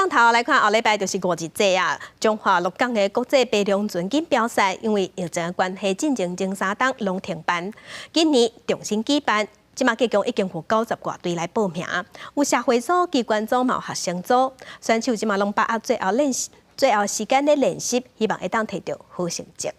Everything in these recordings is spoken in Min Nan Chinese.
轉頭來看，後禮拜就是五日節啊！彰化鹿港的國際白龍船錦標賽，因為疫情的關係，進前前三冬攏停辦。今年重新舉辦，這馬計共已經有90外隊來報名，有社會組、機關組、嘛有學生組，選手這馬攏把握最後練習、最後時間咧練習，希望會當提著好成績。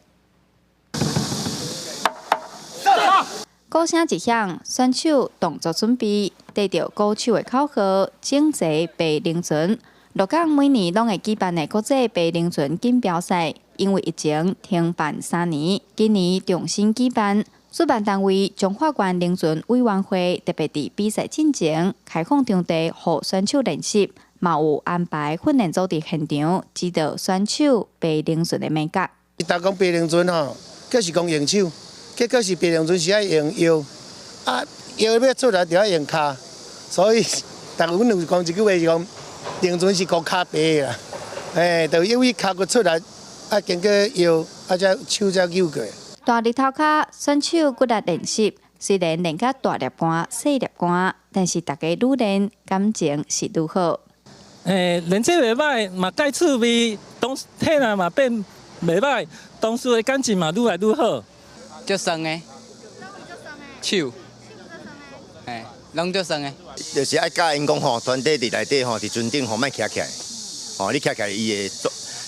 鼓聲一響，選手動作準備，帶著鼓手的口號，整齊白龍船。鹿港每年攏會舉辦的國際白龍船錦標賽，因為疫情停辦3年，今年重新舉辦。主辦單位彰化縣龍船委員會特別佇比賽進前開放場地，予選手練習，嘛有安排訓練組佇現場指導選手白龍船的眉角。逐講白龍船吼，就是講用手，結果是白龍船是愛用腰，啊腰欲出來就愛用跤，所以逐阮有講一句話是講，龍船是顧跤白的啦，欸，就因為跤骨出來，啊經過腰，啊才手才扭過。大日頭跤，選手骨力練習，雖然練甲大粒汗、細粒汗，但是逐家愈練感情是愈好。欸，練這袂䆀，嘛蓋趣味，當體力嘛變袂䆀，同事的感情嘛愈來愈好。足酸的，手，欸，攏足酸的。就是愛教𪜶講吼，團隊佇內底吼，佇船頂吼，莫徛起來，吼，你徛起來，伊會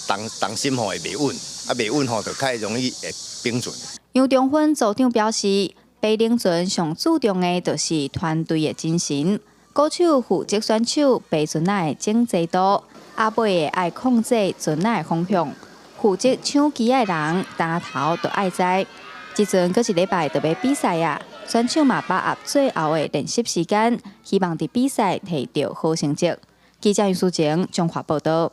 重重心吼會袂穩，啊袂穩吼，就較容易會崩船。楊中芬組長表示，白龍船上注重的就是團隊的精神。鼓手負責選手白船仔的整齊度，阿尾的愛控制船仔的方向，負責搶旗的人擔頭就愛知。這陣閣一禮拜就欲比賽啊，選手嘛把握最後的練習時間，希望佇比賽提著好成績。記者楊淑晴彰化報導。